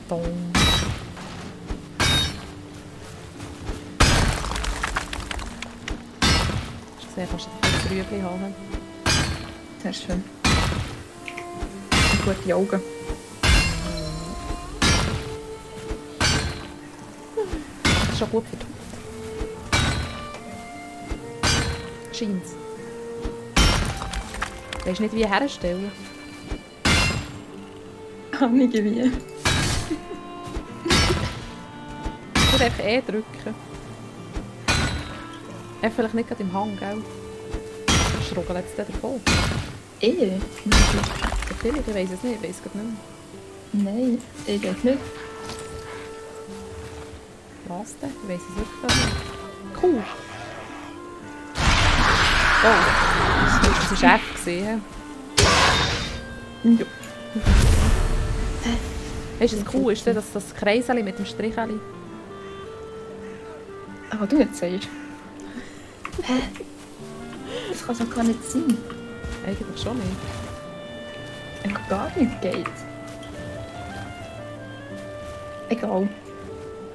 Dong. Hast du gesehen, kannst du ein Rüebli haben? Sehr schön. Gute Augen. Das ist schon gut für die Haut. Scheint's. Weisst nicht, wie herstellen? Einige wie. Ich würde einfach drücken. Vielleicht nicht gerade im Hang, gell? Schruggelt jetzt der davon? Natürlich, ich weiss es nicht, ich weiss es nicht mehr. Nein, ich weiß nicht. Was denn? Ich weiss es wirklich gar nicht. Cool! Oh! Das war F. Ja. Weißt du, das cool ist, das Kreiseli mit dem Stricheli? Aber du nicht sagst. Hä? Das kann doch gar nicht sein. Eigentlich schon nicht. Wenn gar nicht geht. Egal.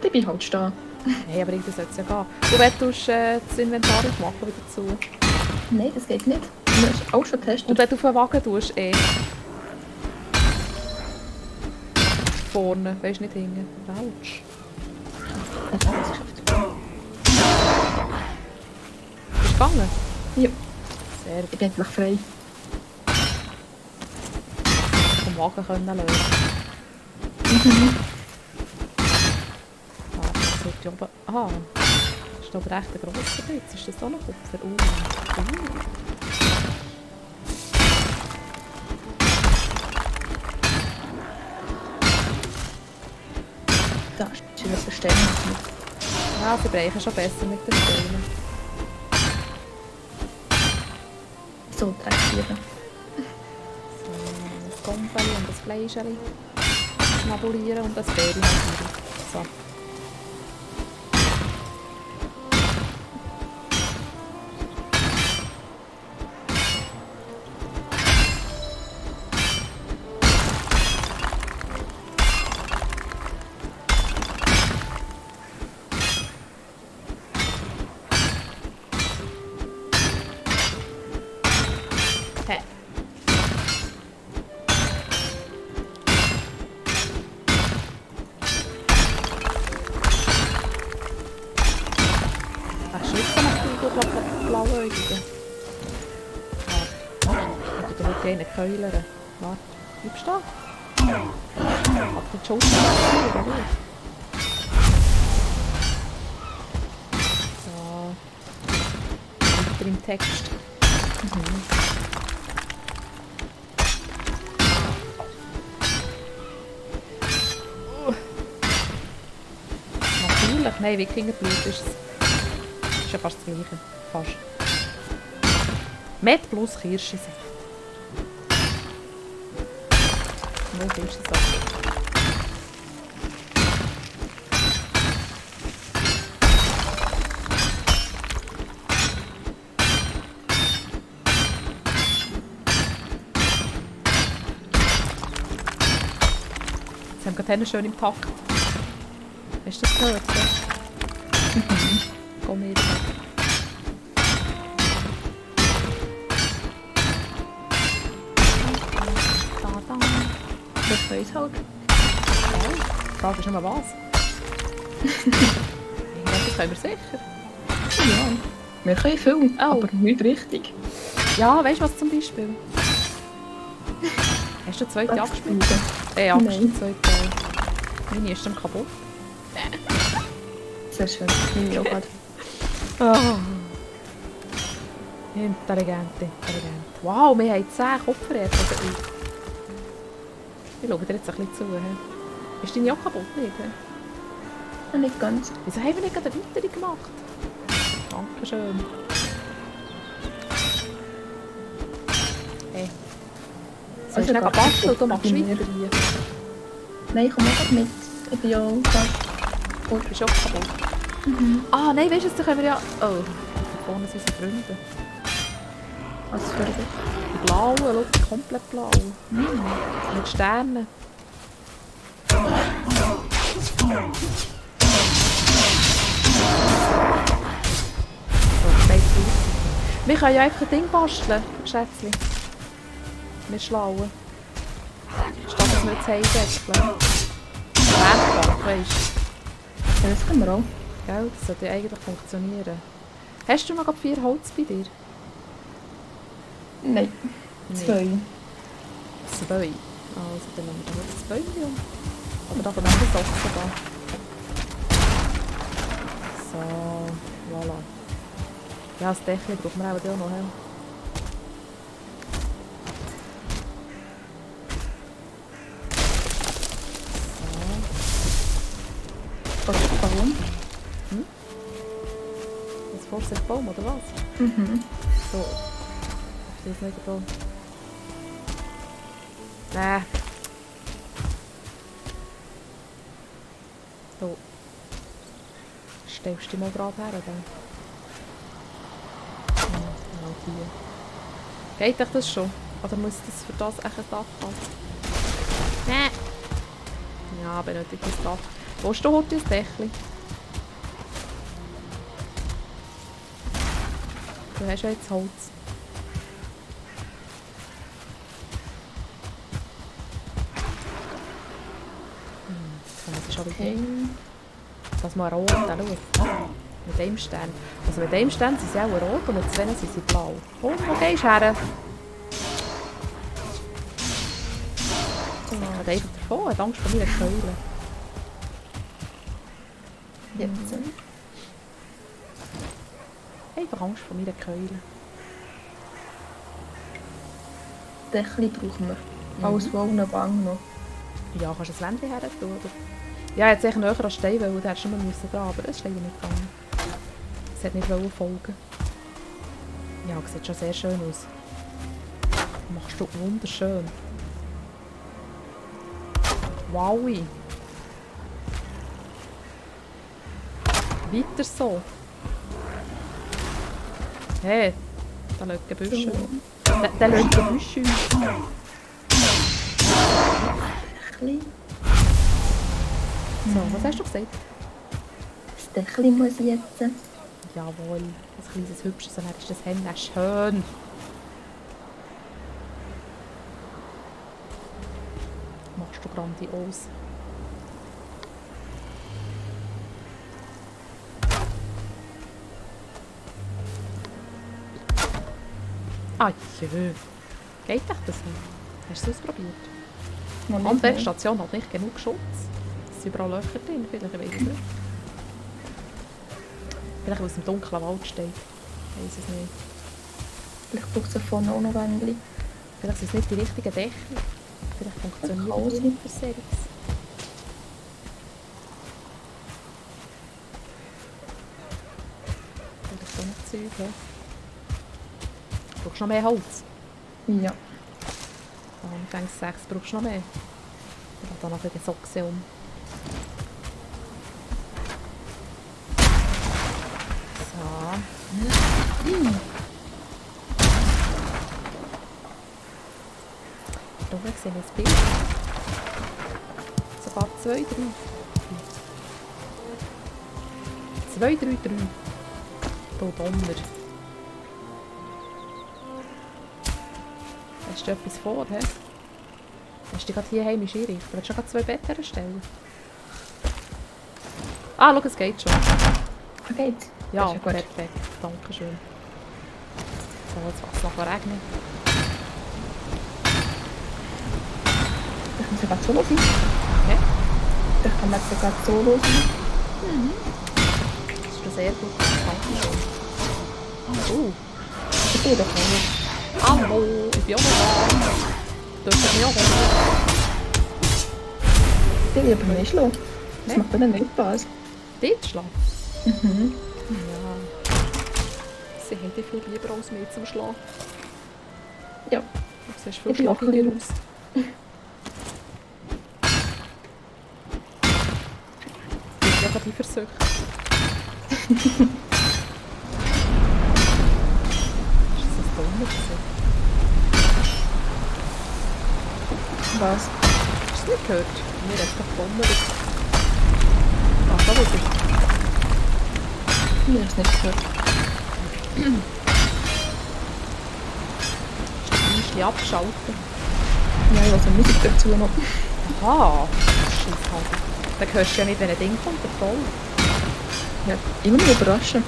Ich bin halt stehen. Nein, aber irgendwie sollte es ja gehen. Du willst das Inventar machen wieder zu. Nein, das geht nicht. Du hast auch schon getestet. Und wenn du auf den Wagen tust, vorne, weisst nicht hinten. Autsch. Das habe ich geschafft. Bist du gegangen? Ja, Sehr gut. ich bin endlich frei. Vom Wagen können lösen. Ah, das wird ja oben... Ah, das ist aber echt ein grosser Blitz. Ist das auch noch Kupfer? Da ist schon das Verstehen. Ja, sie brechen schon besser mit den Steinen. So, traktieren. So, das Gompeli und das Fleischeli schnabulieren und das Fähnchen natürlich. So. Hä? Ach, schützen nach den Blauäugigen. Warte. Ich tue heute einen Keulern. Warte. Bleibst du da? Hat die Schulter passiert, oder nicht? So. Weiter im Text. Natürlich. Nein, Wikingerblut ist es. Ist ja fast das Gleiche. Fast. Met plus Kirschensaft. Nur Kirschensaft. Sie haben gerade schön im Takt. Hast du das gehört? Ja? Komm mit. Das weiß halt. Die Frage ist nur was. Das können wir sicher. Ja. Wir können viel, Oh. aber nicht richtig. Ja, weißt du was zum Beispiel? Hast du die zweite abgespielt? Nein. Abgespielt, die zweite. Meine ist dann kaputt. Sehr schön. Meine auch gerade. Oh. Intelligent. Wow, wir haben 10 Kupfererden. Ich schaue dir jetzt ein bisschen zu. He? Ist deine auch kaputt, nicht? He? Nicht ganz. Wieso haben wir nicht gerade eine weitere gemacht? Dankeschön. Hey. Soll ich nicht basteln? Du machst weiter hier. Nein, ich komme auch mit. Ich bin ja fast. Du bist auch kaputt. Ah, nein, weißt du, da können wir ja... Oh, da vorne sind unsere Freunde. Was für dich? Die blauen, schau, komplett blau. Mit Sternen. So, steht drauf. Wir können ja einfach ein Ding basteln, Schätzchen. Wir Schlauen. Statt dass wir jetzt heimdeckeln. Werkbank, weisst du. Ja, das können wir auch. Gell, das sollte ja eigentlich funktionieren. Hast du noch gerade 4 Holz bei dir? Nein. 2. 2. Also dann nehmen wir das 2 Millionen. Oder da von anderen Sachen sogar. So, voilà. Ja, das Dächchen brauchen wir auch noch. He? Was ist Baum? Das Vorsitz Baum, oder was? Mhm. So. Ich weiß nicht, da. Nee. So. Stellst du dich mal gerade her, dann? Genau hier. Geht euch das schon? Oder muss das für das echt ein Dach haben? Nee. Ja, benötigt das Dach. Wo ist heute das Dächli? Du hast ja jetzt Holz. Das ist schon wieder. Okay. Dass man rot anschaut. Mit dem Stern. Also mit dem Stern sind sie auch rot und mit zwei sind sie blau. Oh, wo gehst du her? Er hat einfach davon, hat Angst vor meiner Keule. Jetzt. Einfach Angst vor meiner Keule. Dächli brauchen wir. Alles von allen Bangen noch. Ja, kannst du ein Wändchen her tun, oder? Ja, jetzt echt näher an Stein, weil du hättest nur müssen dran, aber das ist leider nicht gegangen. Es hat nicht folgen. Ja, sieht schon sehr schön aus. Machst du wunderschön. Wowi. Weiter so. Hey, da liegt ein Büschel. Da liegt ein Büschel. Dächli. So, was hast du gesagt? Das Dächli muss ich jetzt. Jawohl, ein kleines hübsches, dann ist das Hemd auch schön. Machst du grandios. Ah, jö. Geht echt das nicht? Hast du es ausprobiert? Noch Die nicht. Handwerkstation hat nicht genug Schutz. Es sind überall Löcher drin, vielleicht weiß ich nicht. Vielleicht weil es im dunklen Wald steht. Ich weiss es nicht. Vielleicht braucht es vorne auch noch Wände. Vielleicht sind es nicht die richtigen Dächer. Vielleicht funktioniert kann die sein. nicht für Serix. Vielleicht so noch Zeug, ja. Brauchst du noch mehr Holz? Ja. Anfangs 6 brauchst du noch mehr. Ich habe da noch eine Socke um. So. Da sehen wir das Bild. Sogar 2, 3. 2, 3, 3. Da Donner. Hast du etwas vor, hä? Hast du dich gerade hier heimisch einrichten? Willst du schon gerade 2 Betten erstellen? Ah, schau, es geht schon. Geht's? Ja, Das ist ja gut. perfekt. Dankeschön. So, jetzt fängt es nachher regnen. Das muss ja gerade solo sein. Okay. Das kann man jetzt sogar solo sein. Das ist schon sehr gut. Dankeschön. Ich bin doch nicht. Hallo, ich bin auch noch da. Dürfen wir auch noch? Ich will aber nicht schlafen. Das Nee. macht mir nicht Spaß. Dort schlafen? Mhm. Ja. Sie haben dich viel lieber als mir zum Schlafen. Ja. Du siehst viel Ich bin auch schlafiger lieber. aus. Ich bin ja gerade eifersüchtig. Ist das ein Donner gewesen? Was? Hast du es nicht gehört? Mir hat es gerade Donner. Da wieder. Ich habe es nicht gehört. Musst du abschalten. Ja, ich höre Musik dazu noch. Aha. Scheisshaken. Dann hörst du ja nicht, wenn ein Ding kommt, der voll. Ja, immer noch überraschen.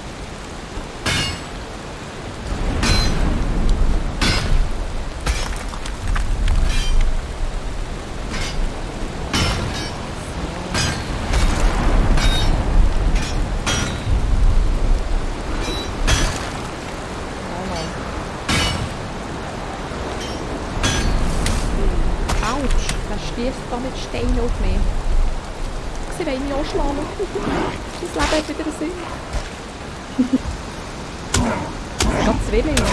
Autsch, der stößt da mit Steinen auf mich. Sie wollen mich auch schlagen. Das Leben hat wieder einen Sinn. Ganz Zwillinge, oder?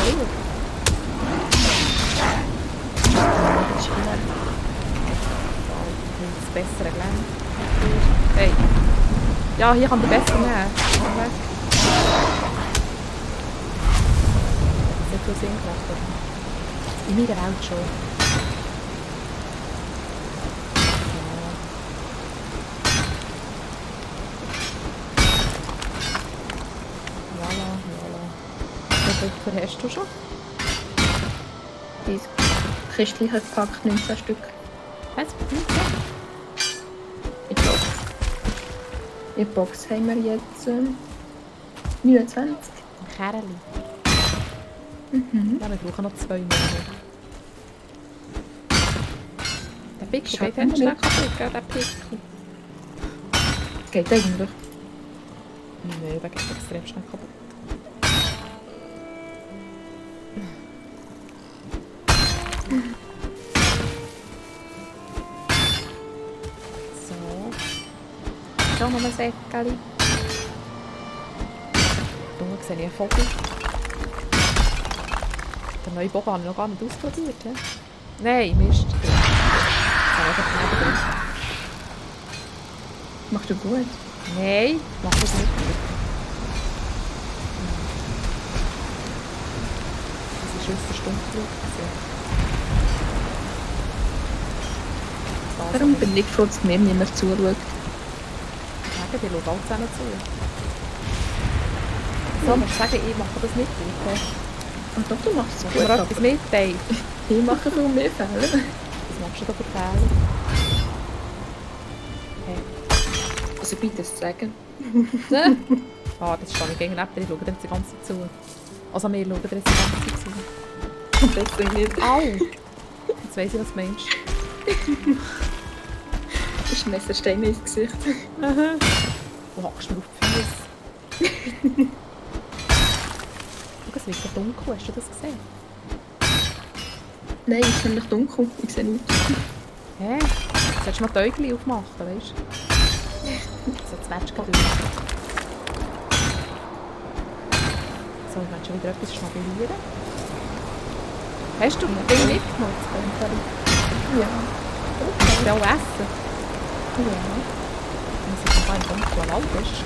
Das ist schwer. Das bessere Gelände. Hey. Ja, hier kann man besser nehmen. Komm weg. Das hat so Sinn gemacht, oder? In meiner Welt schon. Wie viel hast du schon? Die Kistchen hat gepackt, 19 Stück. Was? Ich glaube. In der Box haben wir jetzt 29. Ein Kerli. Ja, wir brauchen noch 2 mehr. Der Pickel Schau geht mal ganz schnell nicht. kaputt, gell, der Pickel. Geht eigentlich. Nein, der geht extrem schnell kaputt. So. Schau noch ein Säckchen. Da sehe ich einen Vogel. Den neuen Bogen habe ich noch gar nicht ausprobiert. He? Nein, Mist. Jetzt habe ich einfach neben drin. Machst du gut. Nein, mach das nicht gut. Das ist aus der Stundenflug. Darum bin ich froh, dass mir niemand zuschaut. Sagen, die schauen alle zusammen zu. So, musst du sagen, ich mache das nicht gut. Und doch, du machst es Ich gut. mir Aber etwas mitteilen. ich mache viel mehr Fehler. Was machst du da für Fehler? Hey. Also bitte es sagen. Ah, das stehe ich gegen neben dir, ich schaue dir jetzt die ganze Zeit zu. Also wir schauen dir jetzt die ganze Zeit zu. Besser nicht. Au! Jetzt weiss ich, was du meinst. Das ist ein Messerstein ins Gesicht. Du hackst mir auf die Füße. Schau, es wird so dunkel, hast du das gesehen? Nein, es ist nämlich dunkel. Ich sehe nichts. Hä? Jetzt solltest du mal die Äugel aufmachen, weißt du? So Zwetschgen durch. So, ich will schon wieder etwas schnabulieren. Hast du das Ding mitgenommen, das Bändchen? Ja. Kannst du auch essen? Ja. Wenn es jetzt im dunklen Wald ist.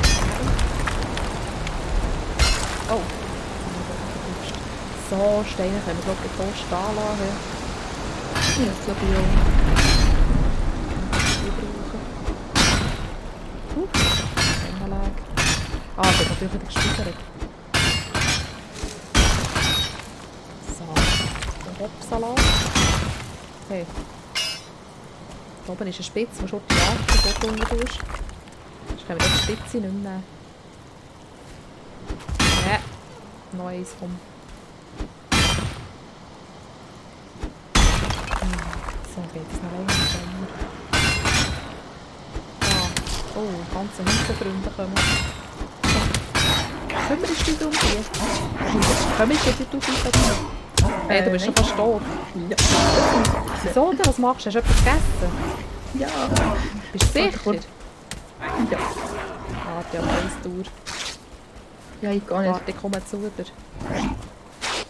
Oh. So, Steine können wir glaube ich hier stehen lassen. Ja, das glaube ich auch. Die brauchen. Steinenlag. Ah, das wird natürlich wieder gespeichert. So, der Hopsalat. Okay. Da oben ist eine Spitze, die schon die Jagd, die du unten tust. Sonst können wir die Spitze nicht mehr nehmen. Ja, noch eins vom. So geht es noch länger im Sommer. Ja. Oh, ganze Hundenfreunde kommen. Kümmerst du dich um die? Kümmerst du dich um die? Hey, du bist schon fast tot. Ja. Wieso denn? Was machst du? Hast du etwas gegessen? Ja. Bist du sicher? Ja. Warte, ja, eins durch. Ja, ich gar nicht. Warte, ich komme zu dir.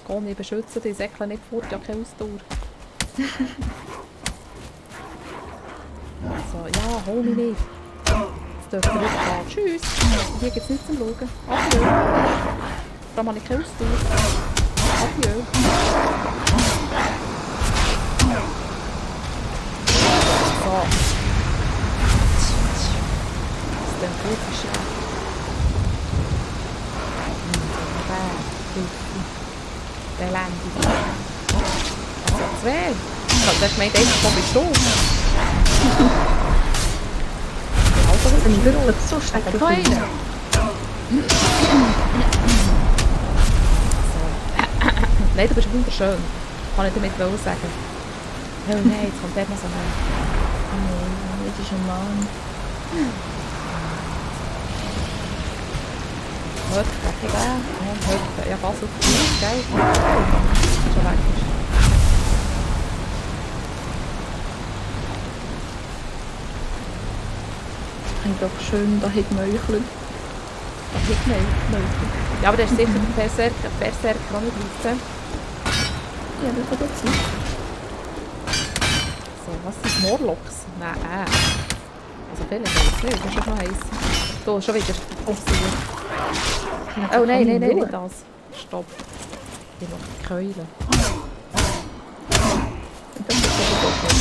Komm, ich beschütze dich, säckle nicht fort, ja keine Ausdauer. So, ja, hol mich nicht. Jetzt dürfen wir wieder gehen. Tschüss. Hier gibt es nichts zum Schauen. Adieu. Da habe ich keine Ausdauer. Adieu. So. Das ist dann gut, Elendig. Also 2. Ich habe gemeint, davon bist du. Also, Ich bin wirklich so noch schrecklich. einen. So. Nein, du bist wunderschön. Kann ich damit wohl sagen. Oh nein, jetzt kommt der noch so ein... Nee, das ist ein Mann. Hört, gegen den. Ja, hört, ja, fast auf die Tür, gell? Schon weg ist. Ich doch schön da hinten Meuchel. Das liegt nicht. Ja, aber der ist sicher der Berserker auch nicht drauf. Ja, das kann gut sein. So, was sind Morlocks? Nein, Also vielleicht weiß ich nicht, das ist noch heiß. Da, schon wieder. Oh nein, nicht das. Stopp. Ich will noch keulen. Das ist aber gut.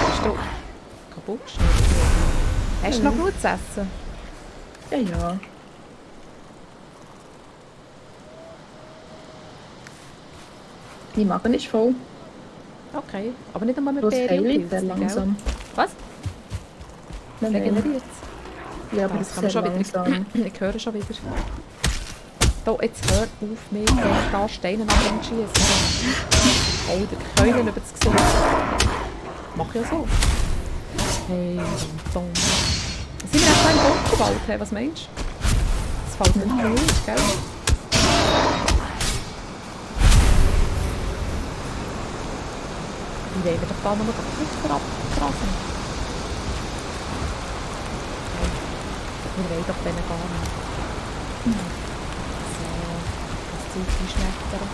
Bist du kaputt? Hast du noch gut zu essen? Ja, ja. Mein Magen ist voll. Okay, aber nicht einmal mit Bloß Beeren und heilig, sehr Pilzen, gell? langsam. Was? Nein, Regeneriert Ja, aber das das kann man ist sehr schon wieder. langsam. Ich höre schon wieder. Da, jetzt hört auf mich, da Steine nach hinten schießen. Oh, der Keulen über das Gesicht. Mach ja so. Hey, Tom. Sind wir echt einen Bock gebaut? Hey, was meinst du? Das fällt nicht mehr aus, gell? Wie wollen wir doch da noch mal Kupfer abgrasen? Hey, wir wollen doch denen gar nicht. So, das Zeug einschnettern.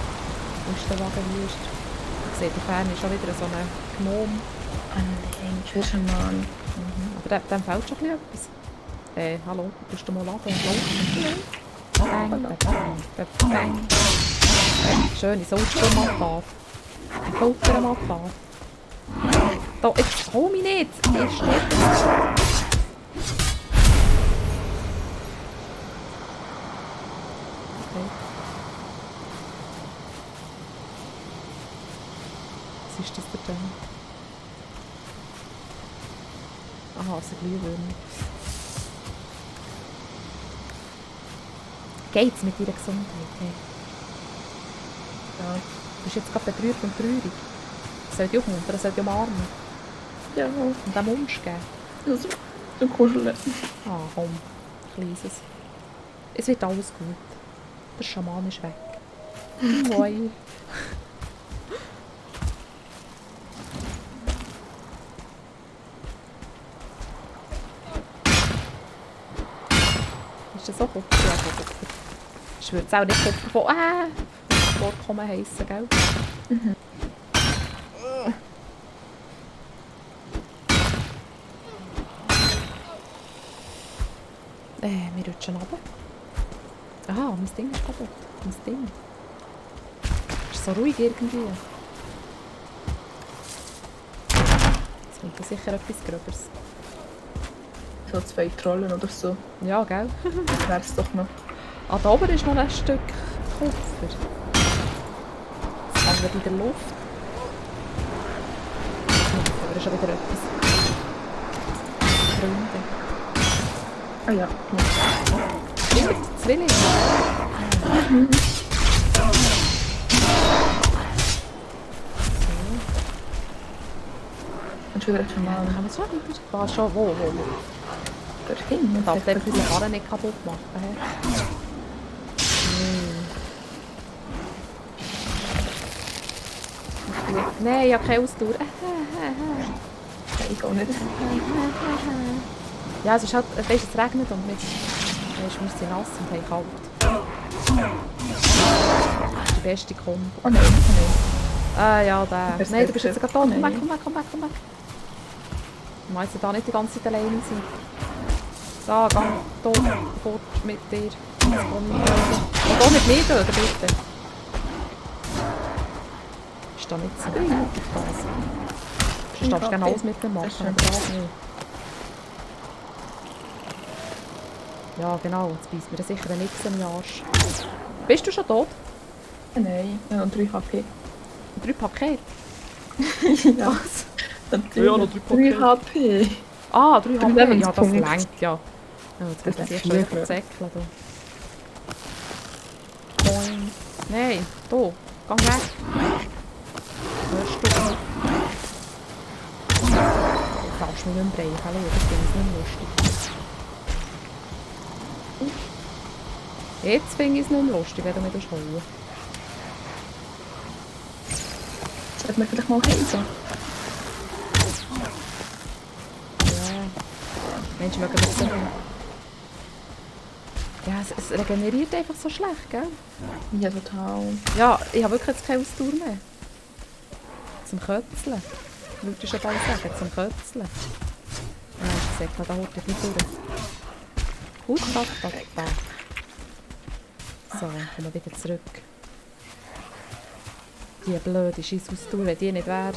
Wo ist der Wagen wüst? Ich sehe, da vorne ist schon wieder so ein Gnom. Ah nein, ich will schon mal. Aber dem fehlt schon ein bisschen etwas. Hallo, bist du mal laden und laufen? Bang, bang, bang, bang. Schöne Salzstrommatte. Ein Filtermatte. Da, jetzt hol mich nicht! Ich stirb. Okay. Was ist das denn? Aha, es sind Glühwürmer. Geht's mit deiner Gesundheit? Hey. Ja. Du bist jetzt gerade betrübt und traurig. Das soll dich aufmuntern, das soll dich umarmen. Ja, Und dem Wunsch geben. also, so kuscheln. Ah, komm, Kleines. Es wird alles gut. Der Schaman ist weg. Moi. Ist das so Kupfer? Ja, so Kupfer. Ich würde es auch nicht Kupfer von Vorkommen heissen, gell? Wir rutschen runter. Aha, mein Ding ist kaputt. Mein Ding. Ist so ruhig irgendwie. Jetzt kommt da sicher etwas Gröberes. So 2 Trollen oder so. Ja, gell? Das wär's doch noch. Ah, da oben ist noch ein Stück Kupfer. Das hängt in der Luft. Da ist schon wieder etwas. Freunde. Ah ja. Stimmt, Zwillinge. Und schon wieder Ja, schon dann mal kann man es schon weiter. Da schon, wo? dorthin. Man darf einfach unsere Karren nicht kaputt machen. Nein, ich habe keine Ausdauer. Ich auch nicht. Ja, es ist halt, weißt, es regnet und wir sind nass und haben kalt. Das ist die beste Kombo. Oh nein, oh nein. Ah ja, der. Das Nein, du bist jetzt gerade da. Komm weg, Nein. komm weg, komm weg, komm weg. Du musst da nicht die ganze Zeit alleine sein. Da, geh hier fort mit dir. Jetzt komm ich und mit mir töten, bitte. Ist da nicht so. Sonst darfst du gerne alles mit dem machen. Das ist schön. Aber das nicht. Ja, genau. Jetzt beißt mir das sicher ein Nix in den Arsch. Bist du schon tot? Nein, ich habe noch 3 HP. 3 Pakete? Ja, Was? natürlich. Ja, noch 3 3 HP. Ah, 3 HP. Ja, das Lebenspunkte. längt ja. Ja, jetzt Das wird das ist schon wieder wirklich. verzäckeln. Boing. Nein, hier. Geh weg. Hörst du mich? Du kannst mich nicht mehr brechen. Hallo, das finde ich nicht lustig. Jetzt finde ich es nicht mehr lustig, wenn du mich holen. Sollte man vielleicht mal heimgehen? Ja. Menschen mögen das nicht. Ja, es regeneriert einfach so schlecht, gell? Ja, total. Ja, ich habe wirklich jetzt keine Ausdauer mehr. Zum Kötzeln. Leute schon bald sagen, zum Kötzeln. Ja, ich gesagt, da holt ich nicht durch. So, kommen wir wieder zurück. Die blöde Scheissausdauer, wenn die nicht wäre.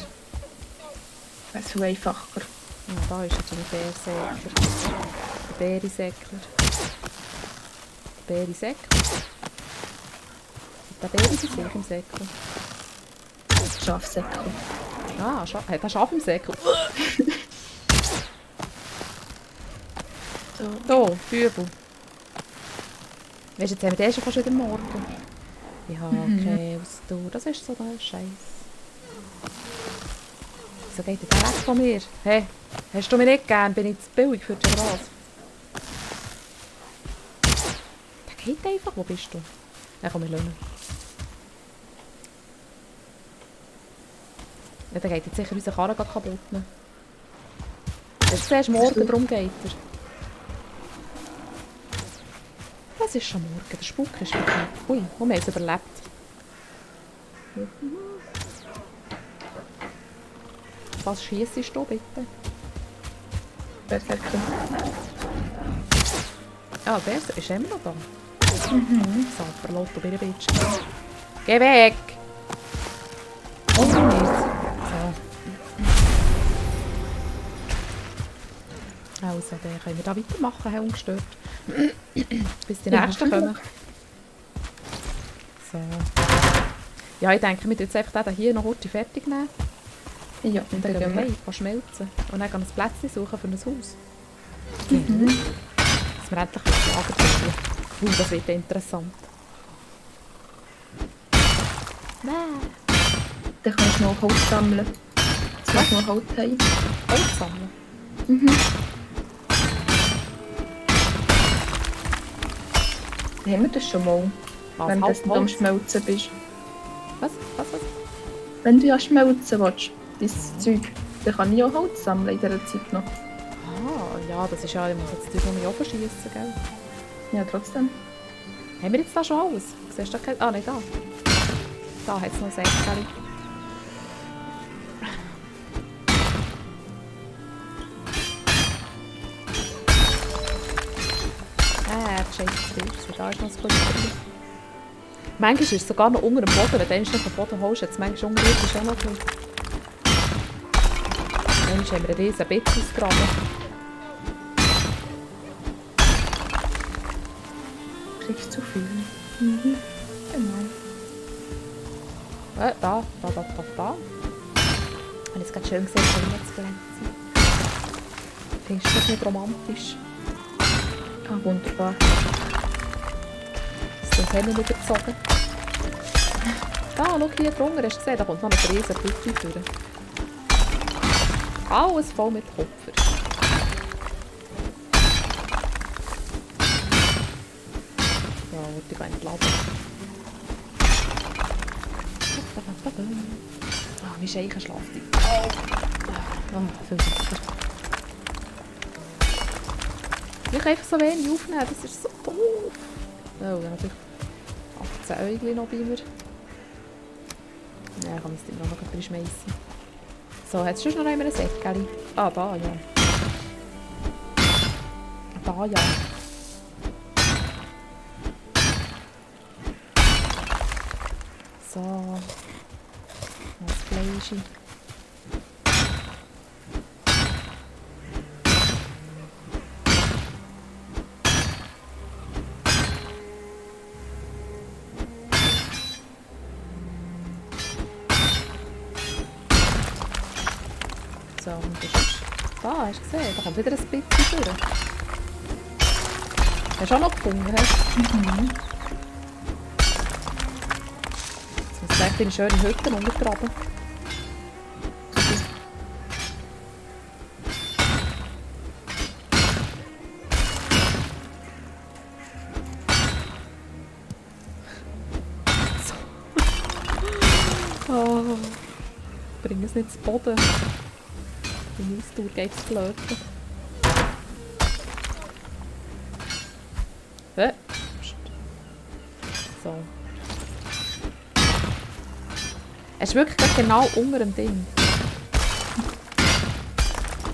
Wäre so einfacher. Ja, da ist jetzt ein Bärsäckler. Der Bärisäckler. Der Bärisäckler. Der Bäri ist im Säckler. Schafsäckchen. Ah, hat er Schaf im Säckler? So. So, Bübel. Weißt du, jetzt haben wir den schon fast wieder morgen. Ich habe keine Ausdauer. Das ist so der Scheiß. Wieso geht der weg von mir? Hey, hast du mich nicht gern? Bin ich zu billig für dich oder was? Der geht einfach. Wo bist du? Ja, komm, wir lassen. Ja, der geht jetzt sicher unsere Karre kaputt. Hast du gesehen, morgen darum geht er. Es ist schon morgen, der Spuk ist vorbei. Ui, wir haben es überlebt. Was schiessest du bitte? Berserker. Ah, der ist immer noch da. So, verlot du bitte Bitch. Geh weg! Oh, nicht. So. Also, dann können wir da weitermachen, Herr Ungestört. Bis die Ja, nächsten kommen. So. Ja, ich denke, wir tun jetzt einfach den hier noch kurz fertig nehmen. Ja, Und und dann dann gehen gehen wir wir. heim, schmelzen. Und dann gehen wir ein Plätzchen suchen für ein Haus. Dass wir endlich das Lager finden. Das wird interessant. Nein. Dann kannst du noch Holz sammeln. Jetzt wir noch Holz haben. Holz sammeln. Dann haben wir das schon mal. Was, Wenn halb du am Holz? Schmelzen bist. Was? Wenn du ja schmelzen willst, dein Zeug, dann kann ich auch Holz sammeln in dieser Zeit noch. Ah, ja, das ist ja, ich muss jetzt das nicht oben schiessen, gell? Ja, trotzdem. Haben wir jetzt da schon alles? Siehst du da kein... Ah, nicht da. Da hat es noch ein Säckchen. Scheiße, da ist noch ein Pulver. Manchmal ist es sogar noch unter dem Boden. Wenn du den vom Boden holst, jetzt manchmal unten auch noch ein. Manchmal haben wir einen riesen Bett ausgraben. Kriegst zu viel. Mhm. Genau. Da. Habe ich es gerade schön gesehen, wenn wir zu glänzen. Findest du das nicht romantisch? Ah, wunderbar. Ist das Hemd übergezogen? Da, schau hier drunter, hast du gesehen, da kommt noch ein riesen Püppchen durch. Alles voll mit Kupfer. Ja, ich gehe entladen. Ah, mein Scheichen schlaft. Viel besser. Ich kann einfach so wenig aufnehmen, das ist so doof. Oh, dann natürlich 18 Äuglein noch bei mir. Ja, ich kann es dir noch reinschmeissen. So, hat es schon noch einmal ein Säckchen? Ah, da, ja. Da, ja. So. Das Fleisch. anders. Da, hast du gesehen? Da kommt wieder ein bisschen durch. Hast du auch noch gefunden? Mhm. Jetzt muss ich echt in schöne Hütten untergraben. Oh, bring es nicht zu Boden. Die Ausdauer geht flöten. Psst. So. Es ist wirklich gerade genau unter dem Ding.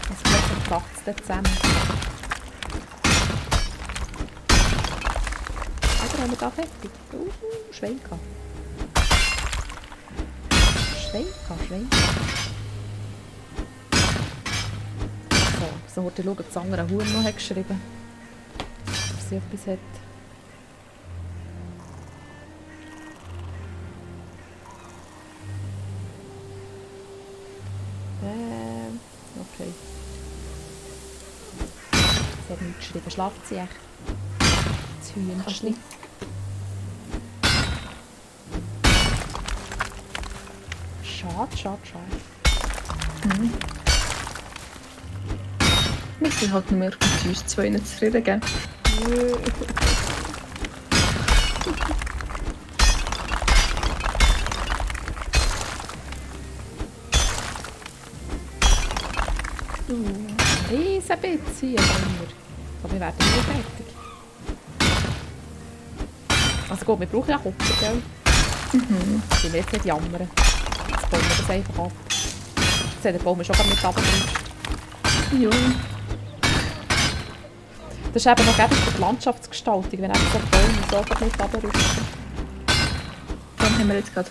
Es kracht es dort zusammen. Oder haben wir da fertig? Schwein gehabt. Schwein. So, heute schauen, das andere Huhn noch hat geschrieben. Ob sie etwas hat. Okay. Sie hat nichts geschrieben. Schlaft sie echt? Das Hühnchen. Schade. Mhm. Wir sind halt nur mit uns zwei nicht zufrieden, gell? Riesen bisschen, aber wir werden nicht fertig. Also gut, wir brauchen ja Kupfer, gell? Ich will jetzt nicht jammern. Jetzt bauen wir das einfach ab. Jetzt hat der Baum schon gar nicht runtergerutscht. Ja. Das ist eben noch gäbig für die Landschaftsgestaltung, wenn einfach so die Bäume so gar nicht runterrutschen. Dann haben wir jetzt gerade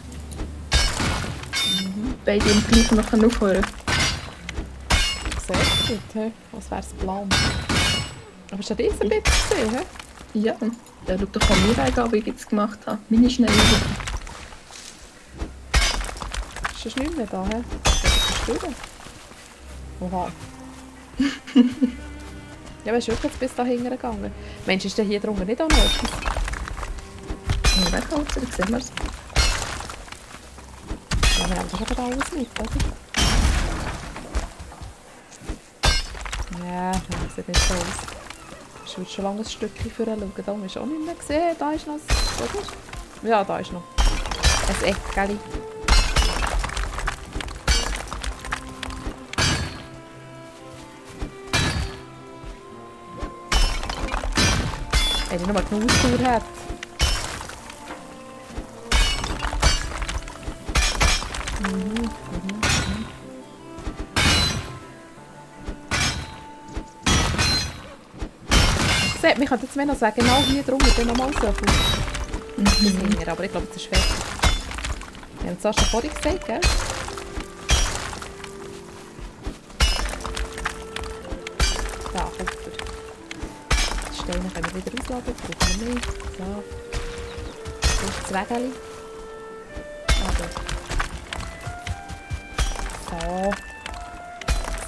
beide im gleichen noch aufhören. Sehr gut, he? Was wäre das Plan? Aber ist das ein bisschen gesehen, he? Ja, der schaut doch an mir an, wie ich es gemacht habe. Meine Schnellübung. Ist das nicht mehr da, he? Das ist das Oha. Ja, aber ist wirklich jetzt bis da hinten gegangen. Mensch, ist denn hier drunter nicht auch noch etwas? Ja, wegholzen, dann sehen wir es. Ja, wir haben das schon alles mit, oder? Ja, das sieht nicht so aus. Ich würde schon lange ein Stückchen für schauen. Da haben wir auch nicht mehr gesehen. Da ist noch ein... Was ist? Ja, da ist noch ein Eckeli. Wenn ich noch mal eine Ausdauer hat. Seht, wir könnten jetzt mehr noch sagen, genau hier drunter, dann nochmal so viel. Aber ich glaube, es ist fertig. Wir haben es auch schon vorhin gesagt, gell? Da, Kupfer. Die Steine können wir wieder ausladen, brauchen wir nicht. So. Das ist das Wägeli.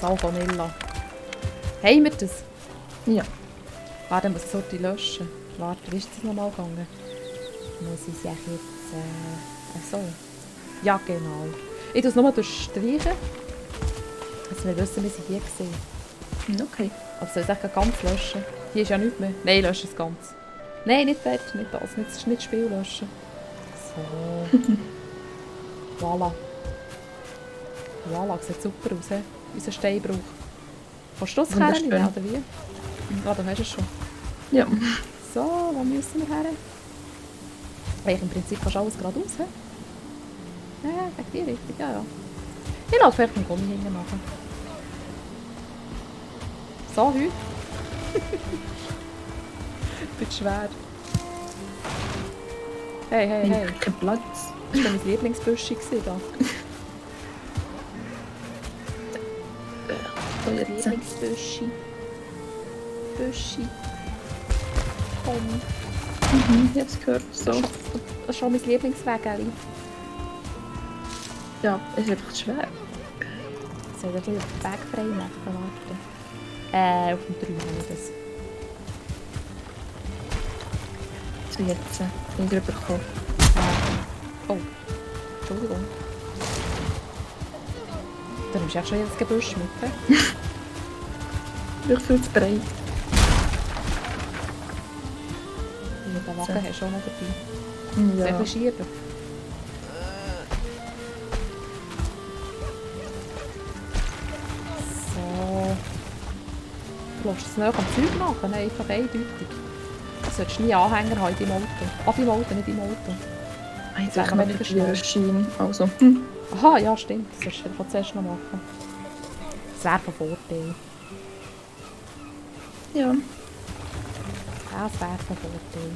So, Vanilla. Haben wir das? Ja. Warte, muss ich Sorte löschen. Warte, wie ist das nochmal gegangen? Muss ich es jetzt... so. Ja, genau. Ich tue es nochmal durchstreichen. Also wir wissen, wie sie hier gesehen. Okay. Also soll ich es ganz löschen? Hier ist ja nichts mehr. Nein, lösche es ganz. Nein, nicht dort, nicht das. Nicht das Spiel löschen. So. Voilà. Voilà, sieht super aus, he? Unser Steinbruch. Kannst du das Kerne nehmen, oder wie? Ah, da hast du es schon. Ja. So, wo müssen wir her? Eigentlich im Prinzip kannst du alles geradeaus, he? Ja, in die Richtung, ja. Ich laufe vielleicht mit dem Gummi hinten nachher. So, Hü. Wird schwer. Hey. Kein Platz. Das war mein Lieblingsbüschi da. Lieblingsbüschi. Büschi. Komm. Jetzt gehört so. Das ist schon mein Lieblingswägeli. Ja, es ist einfach schwer. Soll ich ein bisschen auf den Weg frei machen? Warten. Auf dem 3 habe ich das. So, jetzt bin ich drüber gekommen. Oh, Entschuldigung. Da nimmst du echt schon jedes Gebüsch mit. He? Ich bin viel zu breit. Ja, den Wagen hast du auch noch dabei. Ja. Sehr bisschen schieben. So. Du lässt es nicht am Zeug machen, einfach eindeutig. Du solltest nie Anhänger haben in deinem Auto. Ab im Auto, nicht im Auto. Jetzt wäre habe noch ich weniger noch wieder schnell. Schein. Also, Aha, ja stimmt. Das solltest du zuerst noch machen. Das wäre von Vorteil. ja. Das wäre von Vorteil.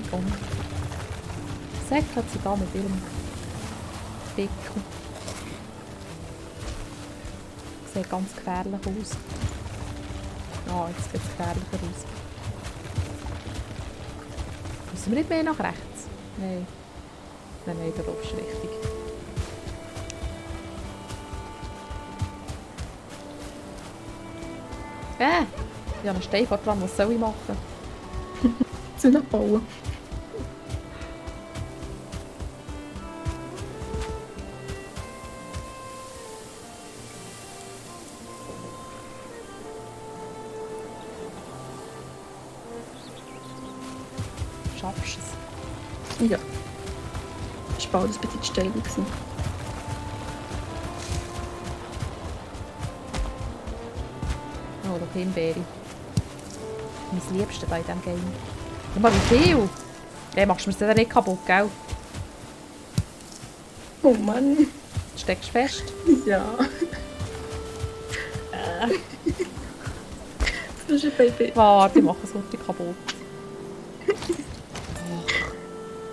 Komm. Säckelt sie da mit ihrem Deckel. Sieht ganz gefährlich aus. Ah, jetzt sieht es gefährlicher aus. Müssen wir nicht mehr nach rechts? Nein. Nein, da läufst du richtig. Ich habe einen Stein vor dran, was soll ich machen? Zu nachbauen. Schaffst du es? Ja. Das war bald ein bisschen steil gewesen. Oh, der Himbeere. Mein Liebster bei diesem Game. Guck mal, wie viel! Ja, machst du mir das nicht kaputt, gell? Oh Mann. Du steckst fest. Ja. Das ist ein Baby. Warte, ich mache es heute kaputt.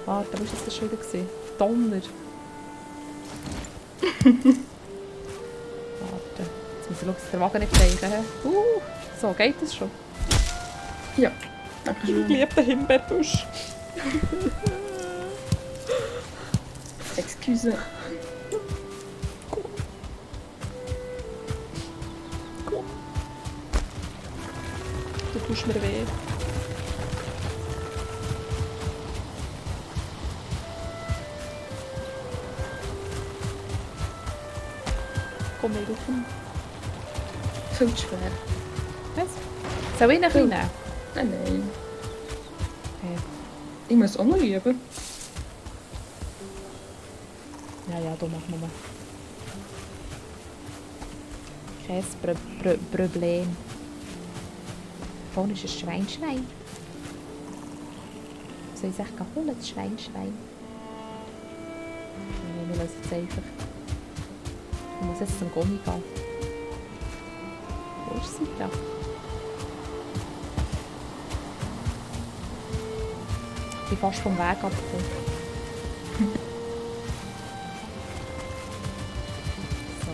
Warte, wo war das schon wieder? Donner. Warte. Jetzt muss ich schauen, dass der Wagen nicht zeigen. So, geht das schon? Ja. Danke schön. Geliebter Himbeerbusch. Excuse. Du tust mir weh. Komm nicht auf ihn. Viel zu schwer. Was? Soll ich ihn ein bisschen nehmen? Nein. Okay. Ich muss auch noch üben. Ja, du mach nur. Kein Problem. Vorne ist ein Schweinschwein. Soll ich es echt holen, das Schweinschwein? Nein, wir lassen es einfach. Ich muss jetzt zum Gummi gehen. Wo ist sie da? Ich bin fast vom Weg abgekommen. So.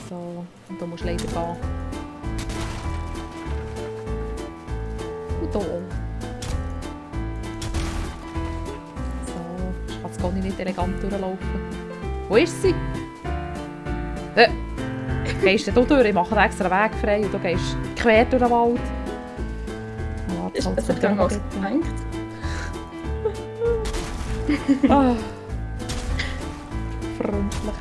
So, und du musst leider gehen. Und hier. So, ich kann das Conny nicht elegant durchlaufen. Wo ist sie? Gehst du durch? Ich mache dir extra einen Weg frei und du gehst quer durch den Wald. Oh, Ist besser gegangen als gedacht. Ah. Freundlich.